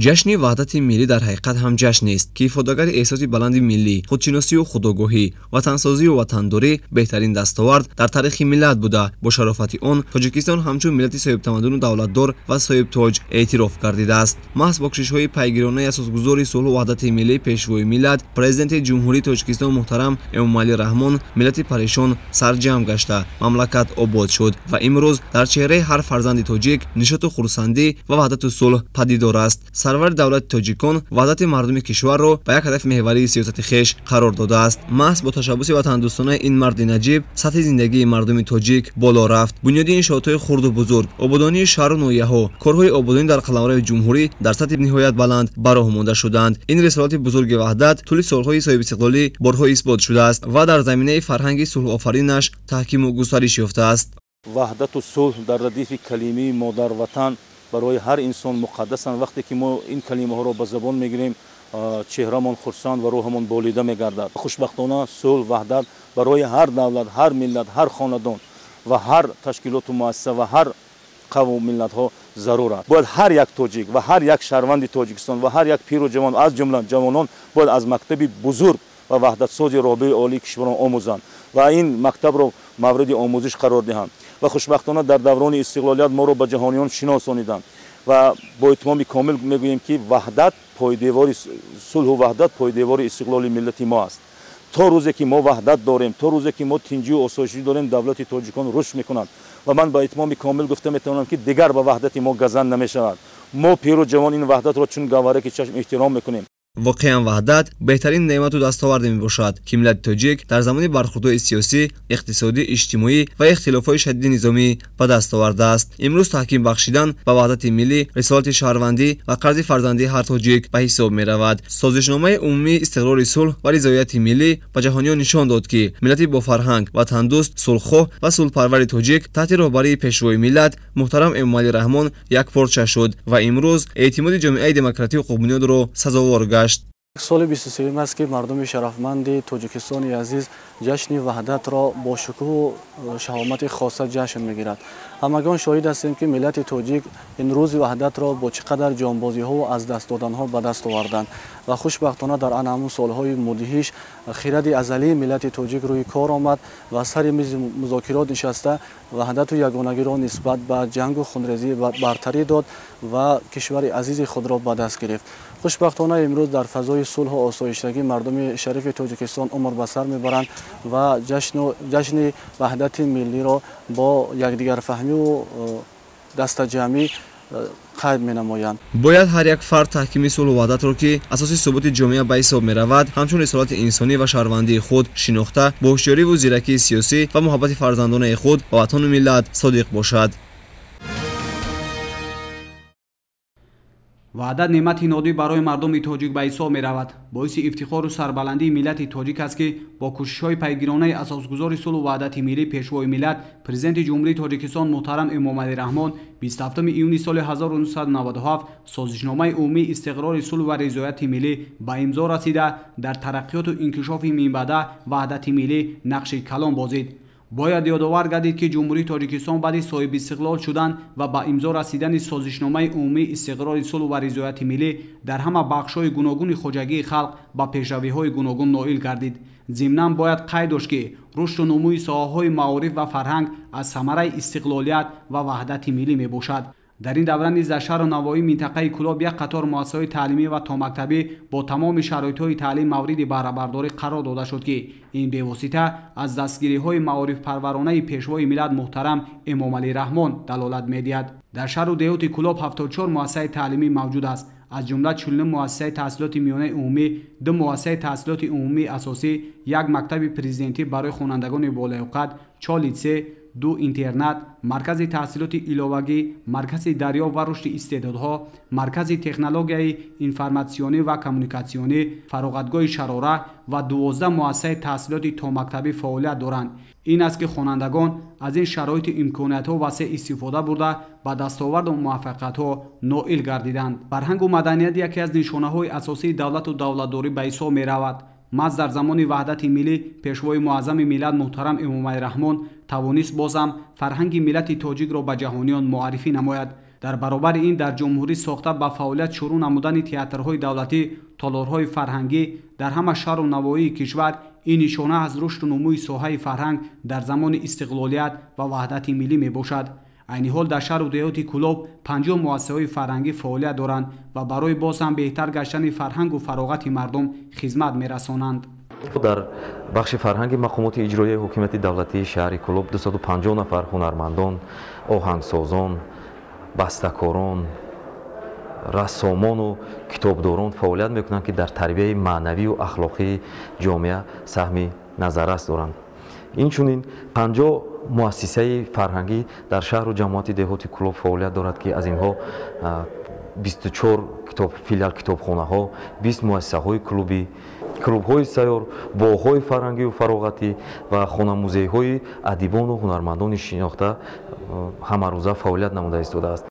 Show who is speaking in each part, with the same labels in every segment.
Speaker 1: Ҷашни ваҳдати миллӣ дар ҳақиқат ҳам ҷашн нест, ки ифодагари эҳсоси баланди миллӣ, худшиносию худогоҳӣ, ватансозию ватандорӣ беҳтарин дастовард дар таърихи миллат буда, бо шарофати он Тоҷикистон ҳамчун миллати соҳибтамаддуну давлатдор ва соҳибтоҷ эътироф гардидааст. Маҳз бо кӯшишҳои пайгиронаи асосгузори сулҳу ваҳдати миллӣ, пешвои миллат, президенти Ҷумҳурии Тоҷикистон муҳтарам Эмомалӣ Раҳмон миллати парешон сарҷамъ гашта, мамлакат обод шуд ва имрӯз дар чеҳраи ҳар фарзанди тоҷик нишоту хурсандӣ ва ваҳдату сулҳ падидор аст. Сарвари давлати тоҷикон ваҳдати мардуми кишварро ба як ҳадафи меҳварии сиёсати хеш қарор додааст. Маҳз бо ташаббуси ватандӯстонаи ин марди наҷиб сатҳи зиндагии мардуми тоҷик боло рафт. Бунёди иншоотҳои хурду бузург, ободонии шаҳру ноҳияҳо, корҳои ободонӣ дар қаламрави ҷумҳурӣ дар сатҳи ниҳоят баланд ба роҳ монда шуданд. Ин рисолати бузурги ваҳдат тӯли солҳои соҳибистиқлолӣ борҳо исбот шудааст ва дар заминаи фарҳанги сулҳофаринаш таҳкиму густариш ёфтааст.
Speaker 2: Ваҳдату сулҳ дар радифи калимаи модарватан барои ҳар инсон муқаддасанд. Вақте ки мо ин калимаҳоро ба забон мегирем, чеҳрамон хурсанд ва рӯҳамон болида мегардад. Хушбахтона сулҳ, ваҳдат барои ҳар давлат, ҳар миллат, ҳар хонадон ва ҳар ташкилоту муассиса ва ҳар қавму миллатҳо зарур аст. Бояд ҳар як тоҷик ва ҳар як шаҳрванди Тоҷикистон ва ҳар як пиру ҷавон, аз ҷумла ҷавонон, бояд аз мактаби бузург ва ваҳдатсози роҳбари олии кишварон омӯзанд ва ин мактабро мавриди омӯзиш қарор диҳанд. Ва хушбахтона дар даврони истиқлолият моро ба ҷаҳониён шиносониданд ва бо итмоми комил мегӯем, ки ваҳдат пойдевори сулҳу ваҳдат пойдевори истиқлоли миллати мо аст. То рӯзе ки мо ваҳдат дорем, то рӯзе ки мо тинҷию осоишӣ дорем, давлати тоҷикон рушд мекунад. Ва ман ба итмоми комил гуфта метавонам, ки дигар ба ваҳдати мо газанд намешавад. Мо пиру ҷавон ин ваҳдатро чун гавҳараки чашм эҳтиром мекунем.
Speaker 1: Воқеан ваҳдат беҳтарин неъмату дастоварде мебошад, ки миллати тоҷик дар замони бархӯрдҳои сиёсӣ, иқтисодӣ, иҷтимоӣ ва ихтилофҳои шадиди низомӣ ба даст овардааст. Имрӯз таҳким бахшидан ба ваҳдати миллӣ рисолати шаҳрвандӣ ва қарзи фарзандии ҳар тоҷик ба ҳисоб меравад. Созишномаи умумии истиқрори сулҳ ва ризояти миллӣ ба ҷаҳониён нишон дод, ки миллати бофарҳанг, ватандӯст, сулҳхоҳ ва сулҳпарвари тоҷик таҳти роҳбарии пешвои миллат муҳтарам Эмомалӣ Раҳмон якпорча шуд ва имрӯз эътимоди ҷомеаи демократию ҳуқуқбунёдро сазовор гашт.
Speaker 3: Соли 23 аст, ки мардуми шарафманди Тоҷикистони азиз ҷашни ваҳдатро бо шукӯҳу шаҳомати хоса ҷашн мегирад. Ҳамагон шоҳид ҳастем, ки миллати тоҷик ин рӯзи ваҳдатро бо чӣ қадар ҷонбозиҳову аз даст доданҳо ба даст оварданд ва хушбахтона дар ан ҳамун солҳои мудҳиш хиради азалии миллати тоҷик рӯи кор омад ва сари мизи музокирот нишаста ваҳдату ягонагиро нисбат ба ҷангу хунрезӣ бартарӣ дод ва кишвари азизи худро ба даст гирифт. Хушбахтона имрӯз дар фазои сулҳу осоиштагӣ мардуми шарифи Тоҷикистон умр ба сар мебаранд ва ҷашни ваҳдати миллиро бо якдигарфаҳмиву дастаҷамъӣ қайд менамоянд.
Speaker 1: Бояд ҳар як фард таҳкими сулҳу ваҳдатро, ки асоси суботи ҷомеа ба ҳисоб меравад, ҳамчун рисолати инсонӣ ва шаҳрвандии худ шинохта, бо ҳушёриву зиракии сиёсӣ ва муҳаббати фарзандонаи худ ба ватану миллат содиқ бошад.
Speaker 4: Ваҳдат неъмати нодир барои мардуми тоҷик ба ҳисоб меравад. Боиси ифтихору сарбаландии миллати тоҷик аст, ки бо кӯшишҳои пайгиронаи асосгузори сулҳу ваҳдати миллӣ, пешвои миллат, президенти Ҷумҳурии Тоҷикистон муҳтарам Эмомалӣ Раҳмон 27 июни соли 1997 созишномаи умумии истиқрори сулҳ ва ризояти миллӣ ба имзо расида, дар тараққиёту инкишофи минбаъда ваҳдати миллӣ нақши калон бозид. Бояд ёдовар гардид, ки Ҷумҳурии Тоҷикистон баъди соҳибистиқлол шудан ва ба имзо расидани созишномаи умумии истиқрори сулҳу ва ризояти миллӣ дар ҳама бахшҳои гуногуни хоҷагии халқ ба пешравиҳои гуногун ноил гардид. Зимнан бояд қайд дошт, ки рушду нумӯи соҳаҳои маориф ва фарҳанг аз самараи истиқлолият ва ваҳдати миллӣ мебошад. Дар ин давра низ дар шаҳру навоҳии минтақаи Кӯлоб як қатор муассисаҳои таълимӣ ва томактабӣ бо тамоми шароитҳои таълим мавриди баҳрабардорӣ қарор дода шуд, ки ин бевосита аз дастгириҳои маорифпарваронаи пешвои миллат муҳтарам Эмомалӣ Раҳмон далолат медиҳад. Дар шаҳру деҳоти Кӯлоб 74 муассисаи таълимӣ мавҷуд аст, аз ҷумла 49 муассисаи таҳсилоти миёнаи умумӣ, 2 муассисаи таҳсилоти умумии асосӣ, як мактаби президентӣ барои хонандагони болаёқат, 4 литсей, 2 интернат, маркази таҳсилоти иловагӣ, маркази дарёфт ва рушди истеъдодҳо, маркази технологияи информатсионӣ ва коммуникатсионӣ, фароғатгоҳи Шарора ва 12 муассисаи таҳсилоти томактабӣ фаъолият доранд. Ин аст, ки хонандагон аз ин шароиту имкониятҳо васеъ истифода бурда ба дастоварду муваффақиятҳо ноил гардиданд. Фарҳангу маданият яке аз нишонаҳои асосии давлату давлатдорӣ ба ҳисоб меравад. Маҳз дар замони ваҳдати миллӣ пешвои муаззами миллат муҳтарам Эмомалӣ Раҳмон тавонист бозам фарҳанги миллати тоҷикро ба ҷаҳониён муаррифӣ намояд. Дар баробари ин дар ҷумҳурӣ сохта ба фаъолият шурӯъ намудани театрҳои давлатӣ, толорҳои фарҳангӣ дар ҳама шаҳру навоҳии кишвар ин нишона аз рушду нумӯи соҳаи фарҳанг дар замони истиқлолият ва ваҳдати миллӣ мебошад. Айни ҳол дар шаҳру деҳоти Кӯлоб 50 муассисаҳои фарҳангӣ фаъолият доранд ва барои боз ҳам беҳтар гаштани фарҳангу фароғати мардум хизмат мерасонанд.
Speaker 5: Дар бахши фарҳанги мақомоти иҷроияи ҳукумати давлатии шаҳри Кӯлоб 250 нафар ҳунармандон, оҳангсозон, бастакорон, рассомону китобдорон фаъолият мекунанд, ки дар тарбияи маънавию ахлоқии ҷомеа саҳми назаррас доранд. Инчунин 50 муассисаи фарҳангӣ дар шаҳру ҷамоати деҳоти Кӯлоб фаъолият дорад, ки аз инҳо 24 филиал китобхонаҳо, 20 муассисаҳои клубӣ, клубҳои сайёр, боғҳои фарҳангию фароғатӣ ва хонамузейҳои адибону ҳунармандони шинохта ҳамарӯза фаъолият намуда истодааст.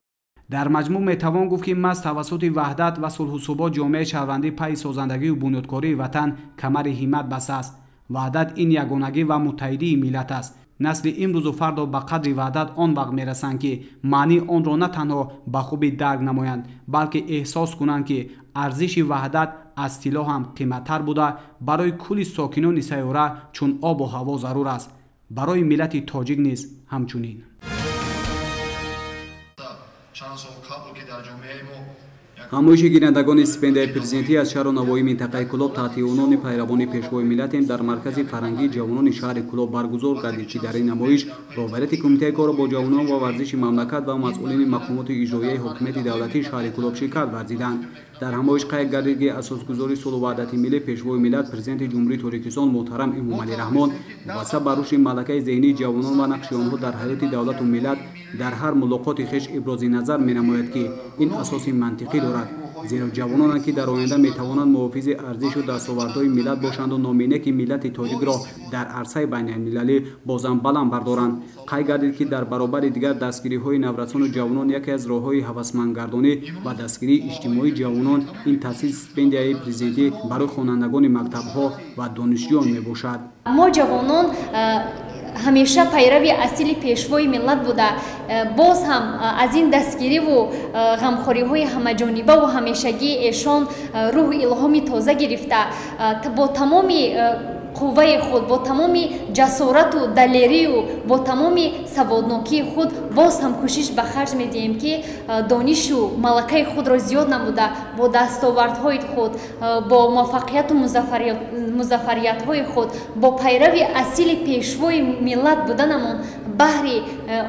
Speaker 4: Дар маҷмӯъ метавон гуфт, ки маҳз тавассути ваҳдат ва сулҳу субот ҷомеаи шаҳрвандӣ пайи созандагию бунёдкории ватан камари ҳиммат бастааст. Ваҳдат ин ягонагӣ ва муттаҳидии миллат аст. Насли имрӯзу фардо ба қадри ваҳдат он вақт мерасанд, ки маънии онро на танҳо ба хубӣ дарк намоянд, балки эҳсос кунанд, ки арзиши ваҳдат аз тилло ҳам қиматтар буда, барои кулли сокинони сайёра чун обу ҳаво зарур аст. Барои миллати тоҷик низ ҳамчунин. Ҳамоиши гирандагони стипендияи президентӣ аз шаҳру навоҳии минтақаи Кӯлоб таҳти унвони пайравони пешвои миллатем дар маркази фарҳангии ҷавонони шаҳри Кӯлоб баргузор гардид, ки дар ин намоиш роҳбарияти кумитаи корро бо ҷавонон ва варзиши мамлакат ва масъулини мақомоти иҷроияи ҳокимияти давлатии шаҳри Кӯлоб ширкат варзиданд. Дар ҳамоиш қайд гардид, ки асосгузори сулҳу ваҳдати миллӣ, пешвои миллат, президенти Ҷумҳурии Тоҷикистон муҳтарам Эмомалӣ Раҳмон вобаста ба рушди малакаи зеҳнии ҷавонон ва нақши онҳо дар ҳаёти давлату миллат дар ҳар мулоқоти хеш ибрози назар менамояд, ки ин асоси мантиқӣ дорад, зеро ҷавононанд, ки дар оянда метавонанд муҳофизи арзишу дастовардҳои миллат бошанду номи неки миллати тоҷикро дар арсаи байналмилалӣ бозам баланд бардоранд. Қайд гардид, ки дар баробари дигар дастгириҳои наврасону ҷавонон яке аз роҳҳои ҳавасмандгардонӣ ва дастгирии иҷтимоии ҷавонон ин таъсиси стипендияи президентӣ барои хонандагони мактабҳо ва донишҷӯён мебошад.
Speaker 6: Мо ҷавонон ҳамеша пайрави асили пешвои миллат буда, боз ҳам аз ин дастгириву ғамхориҳои ҳамаҷонибаву ҳамешагии эшон рӯҳу илҳоми тоза гирифта, бо тамоми қувваи худ, бо тамоми ҷасорату далерию бо тамоми саводнокии худ боз ҳам кӯшиш ба харҷ медиҳем, ки донишу малакаи худро зиёд намуда, бо дастовардҳои худ, бо муваффақияту музаффариятҳои худ, бо пайрави асили пешвои миллат буданамон баҳри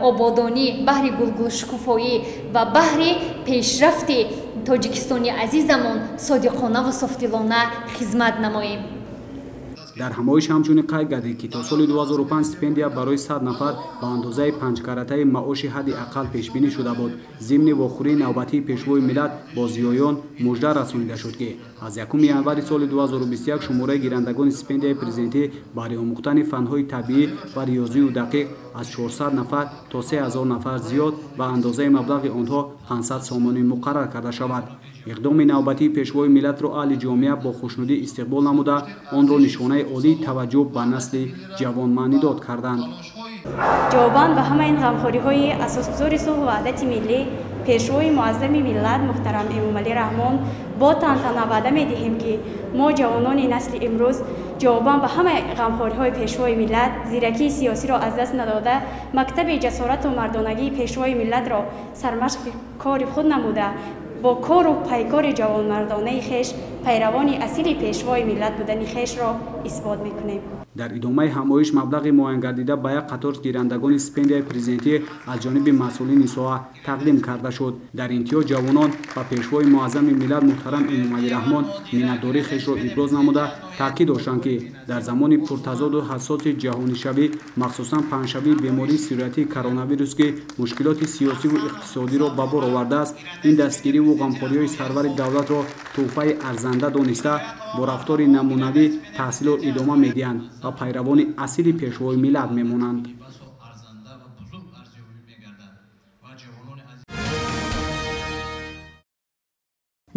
Speaker 6: ободонӣ, баҳри гулгулшукуфоӣ ва баҳри пешрафти Тоҷикистони азизамон содиқонаву софдилона хизмат намоем.
Speaker 4: Дар ҳамоиш ҳамчунин қайд гардид, ки то соли 2005 стипендия барои 100 нафар ба андозаи панҷкаратаи маоши ҳадди ақал пешбинӣ шуда буд. Зимни вохӯрии навбатии пешвои миллат бо зиёён мужда расонида шуд, ки аз 1 январи соли 2021 шумораи гирандагони стипендияи президентӣ барои омӯхтани фанҳои табиӣ ва риёзию дақиқ аз 400 нафар то 3000 нафар зиёд ва андозаи маблағи онҳо 500 сомонӣ муқаррар карда шавад. Иқдоми навбатии пешвои миллатро аҳли ҷомеа бо хушнудӣ истиқбол намуда, онро нишонаи олии таваҷҷӯҳ ба насли ҷавон маънидод карданд.
Speaker 7: Ҷавобан ба ҳамаи ин ғамхориҳои асосгузори сулҳу ваҳдати миллӣ, пешвои муаззами миллат муҳтарам Эмомалӣ Раҳмон бо тантана ваъда медиҳем, ки мо ҷавонони насли имрӯз ҷавобан ба ҳамаи ғамхориҳои пешвои миллат зиракии сиёсиро аз даст надода, мактаби ҷасорату мардонагии пешвои миллатро сармашқи кори худ намуда, бо кору пайкори ҷавонмардонаи хеш пайравони асили пешвои миллат будани хешро исбот мекунем.
Speaker 4: Дар идомаи ҳамоиш маблағи муайянгардида ба як қатор гирандагони стипендияи президентӣ аз ҷониби масъулини соҳа тақдим карда шуд. Дар интиҳо ҷавонон ба пешвои муаззами миллат муҳтарам Эмомалӣ Раҳмон миннатдории хешро иброз намуда, таъкид доштанд, ки дар замони пуртазоду ҳассоси ҷаҳонишавӣ, махсусан паҳншавии бемории сироятии коронавирус, ки мушкилоти сиёсиву иқтисодиро ба бор овардааст, ин дастгириву ғамхориҳои сарвари давлатро тӯҳфаи арзанда дониста, бо рафтори намунавӣ таҳсилро идома медиҳанд ва пайравони асили пешвои миллат мемонанд.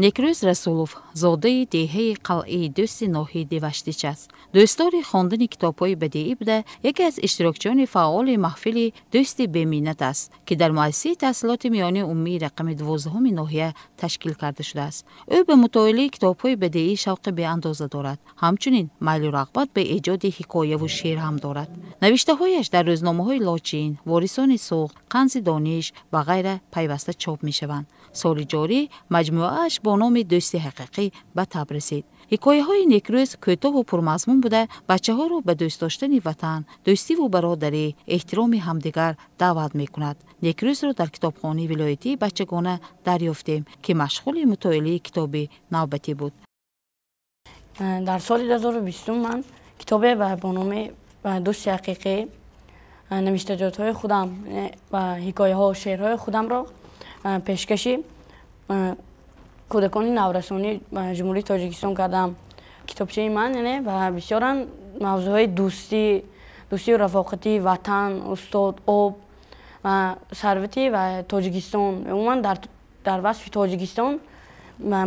Speaker 8: Некрӯз Расулов зодаи деҳаи Қалъаи Дӯсти ноҳияи Деваштич аст. Дӯстдори хондани китобҳои бадеӣ буда, яке аз иштирокчиёни фаъоли маҳфили Дӯсти беминнат аст, ки дар муассисаи таҳсилоти миёнаи умумии рақами 12-уми ноҳия ташкил карда шудааст. Ӯ ба мутолиаи китобҳои бадеӣ шавқи беандоза дорад. Ҳамчунин майлу рағбат ба эҷоди ҳикояву шеър ҳам дорад. Навиштаҳояш дар рӯзномаҳои Лочин, Ворисони Суғд, Қанзи дониш ва ғайра пайваста чоп мешаванд. Соли ҷорӣ маҷмӯааш бо номи Дӯсти ҳақиқӣ ба таб расид. Ҳикояҳои Некрӯз кӯтоҳу пурмазмун буда, бачаҳоро ба дӯст доштани ватан, дӯстиву бародарӣ, эҳтироми ҳамдигар даъват мекунад. Некрӯзро дар китобхонаи вилоятии бачагона дарёфтем, ки машғули мутолиаи китоби навбатӣ буд.
Speaker 9: Дар соли 2020 ман китобе бо номи Дӯсти ҳақиқӣ навиштаҷотҳои худам ва ҳикояҳо, шеърҳои худамро пешкаши кӯдакони наврасони Ҷумҳурии Тоҷикистон кардам. Китобчаи ман яъне ва бисёран мавзӯъҳои дӯстӣ, дӯстию рафоқатӣ, ватан, устод, об ва сарвати ва Тоҷикистон, умуман дар васфи Тоҷикистон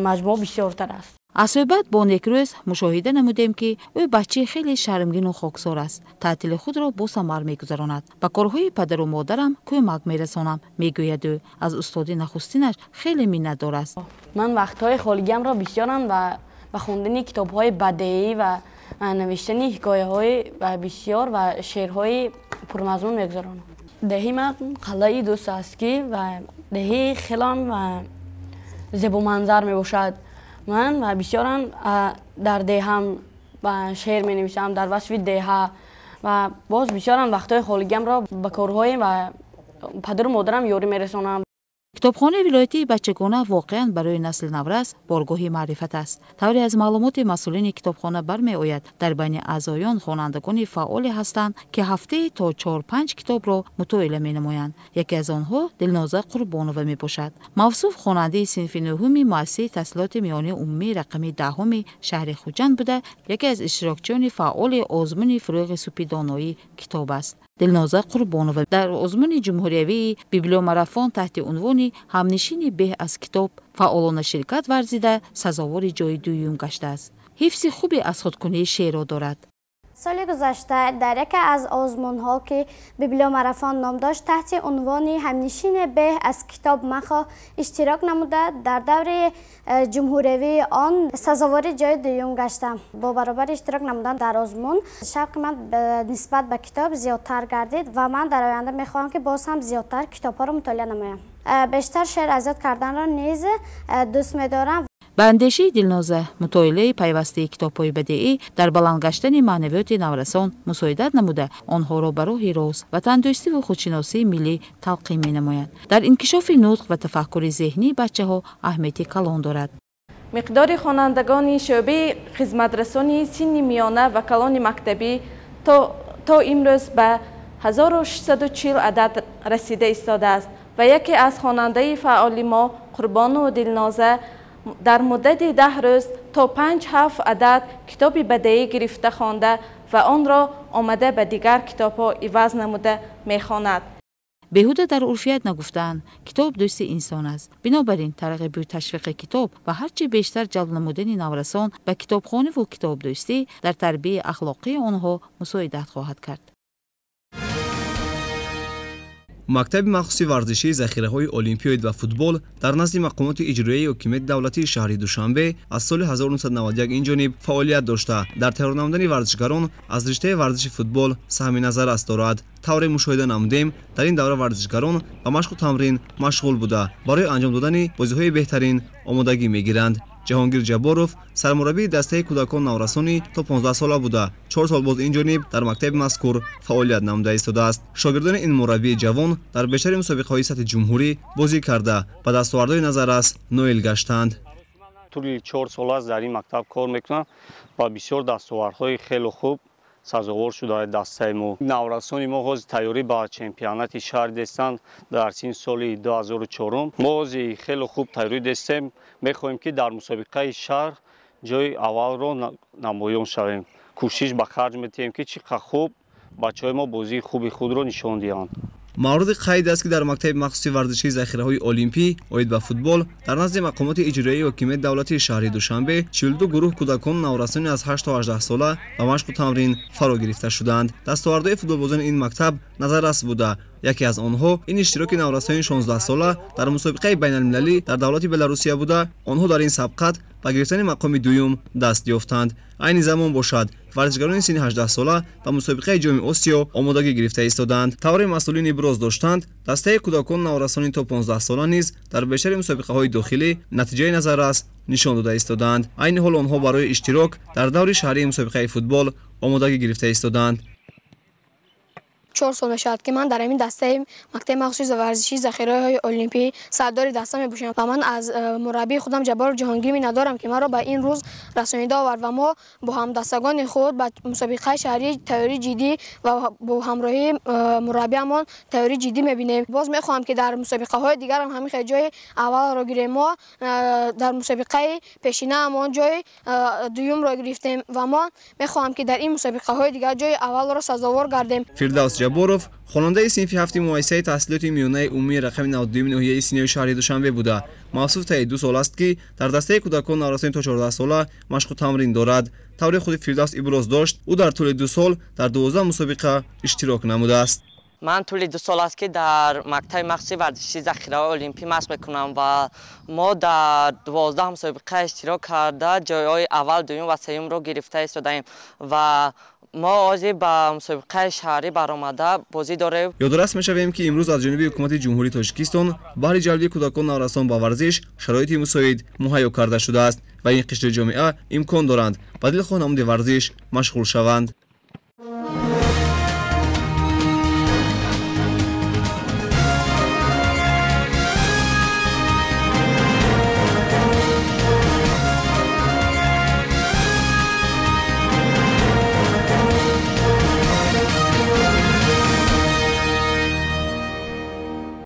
Speaker 9: маҷмӯа бисёртар аст.
Speaker 8: Аз суҳбат бо Некрӯз мушоҳида намудем, ки ӯ бачаи хеле шармгину хоксор аст. Таътили худро бо самар мегузаронад. Ба корҳои падару модарам кӯмак мерасонам, мегӯяд ӯ. Аз устоди нахустинаш хеле миннатдор аст.
Speaker 9: Ман вақтҳои холигиамро бисёрам ба хондани китобҳои бадеӣ ва навиштани ҳикояҳои бисёр ва шеърҳои пурмазмун мегузаронам. Деҳи ман Қалъаи Дӯст аст, ки ва деҳи хелам зебоманзар мебошад. Ман бисёрам дар деҳам шеър менависам дар васфи деҳа ва боз бисёрам вақтҳои холигиамро ба корҳои ва падару модарам ёрӣ мерасонам.
Speaker 8: Китобхонаи вилоятии бачагона воқеан барои насли наврас боргоҳи маърифат аст. Тавре аз маълумоти масъулини китобхона бармеояд, дар байни аъзоён хонандагони фаъоле ҳастанд, ки ҳафтае то 4-5 китобро мутолиа менамоянд. Яке аз онҳо Дилноза Қурбонова мебошад. Мавсуф хонандаи синфи 9-уми муассисаи таҳсилоти миёнаи умумии рақами 10-уми шаҳри Хуҷанд буда, яке аз иштирокчиёни фаъоли озмуни Фурӯғи субҳи доноӣ китоб аст. Дилноза Қурбонова дар озмуни ҷумҳуриявии библиомарафон таҳти унвони Ҳамнишини беҳ аз китоб фаъолона ширкат варзида, сазовори ҷои дуюм гаштааст. Ҳифзи хуби аз худкунии шеърро дорад.
Speaker 10: Соли гузашта дар яке аз озмунҳо, ки библиомарафон ном дошт, таҳти унвони Ҳамнишини беҳ аз китоб махоҳ иштирок намуда, дар даври ҷумҳуриявии он сазовори ҷои дуюм гаштам. Бо баробари иштирок намудан дар озмун шавқи ман нисбат ба китоб зиёдтар гардид ва ман дар оянда мехоҳам, ки боз ҳам зиёдтар китобҳоро мутолиа намоям. Бештар шеър аз ёд карданро низ дӯст медорам.
Speaker 8: Ба андешаи Дилноза, мутолиаи пайвастаи китобҳои бадеӣ дар баланд гаштани маънавиёти наврасон мусоидат намуда, онҳоро ба роҳи рост, ватандӯстиву худшиносии миллӣ талқин менамояд. Дар инкишофи нутқ ва тафаккури зеҳнии бачаҳо аҳамияти калон дорад.
Speaker 11: Миқдори хонандагони шӯъбаи хизматрасонии синни миёна ва калони мактабӣ то имрӯз ба 1640 адад расида истодааст ва яке аз хонандаи фаъоли мо Қурбону Дилноза дар муддати 10 рӯз то 5-7 адад китоби бадеӣ гирифта хонда ва онро омада ба дигар китобҳо иваз намуда мехонад.
Speaker 8: Беҳуда дар урфият нагуфтаанд, китоб дӯсти инсон аст. Бинобар ин тарғибу ташвиқи китоб ва ҳарчи бештар ҷалб намудани наврасон ба китобхониву китобдӯстӣ дар тарбияи ахлоқии онҳо мусоидат хоҳад кард.
Speaker 1: Мактаби махсуси варзишии захираҳои олимпиёид ва футбол дар назди мақомоти иҷроияи ҳокимияти давлатии шаҳри Душанбе аз соли 1991 инҷониб фаъолият дошта, дар тайёр намудани варзишгарон аз риштаи варзиши футбол саҳми назаррас дорад. Тавре мушоҳида намудем, дар ин давра варзишгарон ба машқу тамрин машғул буда, барои анҷом додани бозиҳои беҳтарин омодагӣ мегиранд. Ҷаҳонгир Ҷабборов сармураббии дастаи кӯдакон наврасони то 15 сола буда, 4 сол боз инҷониб дар мактаби мазкур фаъолият намуда истодааст. Шогирдони ин мураббии ҷавон дар бештари мусобиқаҳои сатҳи ҷумҳурӣ бозӣ карда, ба дастовардҳои назаррас ноил гаштанд.
Speaker 12: Тӯли 4 сол аст дар ин мактаб кор мекунам ва бисёр дастовардҳои хеле хуб сазовор шуда дастаи мо. Наврасони мо ҳозир тайёрӣ ба чемпионати шаҳр дестанд дар сини соли 2004. Мо ҳозир хеле хуб тайёрӣ дестем, мехоҳем, ки дар мусобиқаи шаҳр ҷои аввалро намоён шавем. Кӯшиш ба харҷ метиҳем, ки чӣ қадр хуб бачаҳои мо бозии хуби худро нишон диҳанд.
Speaker 1: Мавриди қайд аст, ки дар мактаби махсуси варзишии захираҳои олимпӣ оид ба футбол дар назди мақомоти иҷроияи ҳокимияти давлатии шаҳри Душанбе 42 гурӯҳ кӯдакону наврасони аз 8 то 18 сола ба машқу тамрин фаро гирифта шуданд. Дастовардҳои футболбозони ин мактаб назаррас буда, яке аз онҳо ин иштироки наврасони 16 сола дар мусобиқаи байналмилалӣ дар давлати Беларусия буда, онҳо дар ин сабқат ба гирифтани мақоми дуюм даст ёфтанд. Айни замон бошад, варзишгарони синни 18 сола ба мусобиқаи Ҷоми Осиё омодагӣ гирифта истодаанд. Тавре масъулин иброз доштанд, дастаи кӯдакону наврасони то 15 сола низ дар бештари мусобиқаҳои дохилӣ натиҷаи назаррас нишон дода истодаанд. Айни ҳол онҳо барои иштирок дар даври шаҳрии мусобиқаи футбол омодагӣ гирифта истодаанд.
Speaker 13: 4 сол мешавад, ки ман дар ҳамин дастаи мактаби махсуси варзишии захираҳои олимпӣ сардори даста мебошам ва ман аз мураббии худам Ҷабборов Ҷаҳонгир миннатдорам, ки маро ба ин рӯз расонида овард ва мо бо ҳамдастагони худ ба мусобиқаи шаҳрӣ тайёрии ҷиддӣ ва бо ҳамроҳии мураббиамон тайёрии ҷиддӣ мебинем. Боз мехоҳам, ки дар мусобиқаҳои дигарам ҳамин хел ҷои аввалро гирем. Мо дар мусобиқаи пешинаамон ҷои дуюмро гирифтем ва мо мехоҳам, ки дар ин мусобиқаҳои дигар ҷои аввалро сазовор гардем.
Speaker 1: Фирдавс Ҷабборов хонандаи синфи ҳафти муассисаи таҳсилоти миёнаи умумии рақами 92 ноҳияи Синои шаҳри Душанбе буда, мавсуф таи 2 сол аст, ки дар дастаи кӯдакон наврасони то 14 сола машқу тамрин дорад. Тавре худи Фирдавс иброз дошт, ӯ дар тӯли 2 сол дар 12 мусобиқа иштирок намудааст.
Speaker 14: Ман тӯли 2 сол аст, ки дар мактаби махсуси варзишии захираҳои олимпӣ машқ мекунам ва мо дар 12 мусобиқа иштирок карда ҷойҳои аввал, дуюм ва сеюмро гирифта истодаем ва мо ҳозир ба мусобиқаи шаҳрӣ баромада бозӣ дорем.
Speaker 1: Ёдрас мешавем, ки имрӯз аз ҷониби ҳукумати Ҷумҳурии Тоҷикистон баҳри ҷалби кӯдакон наврасон ба варзиш шароити мусоид муҳайё карда шудааст ва ин қишри ҷомеа имкон доранд ба дилхоҳ намуди варзиш машғул шаванд.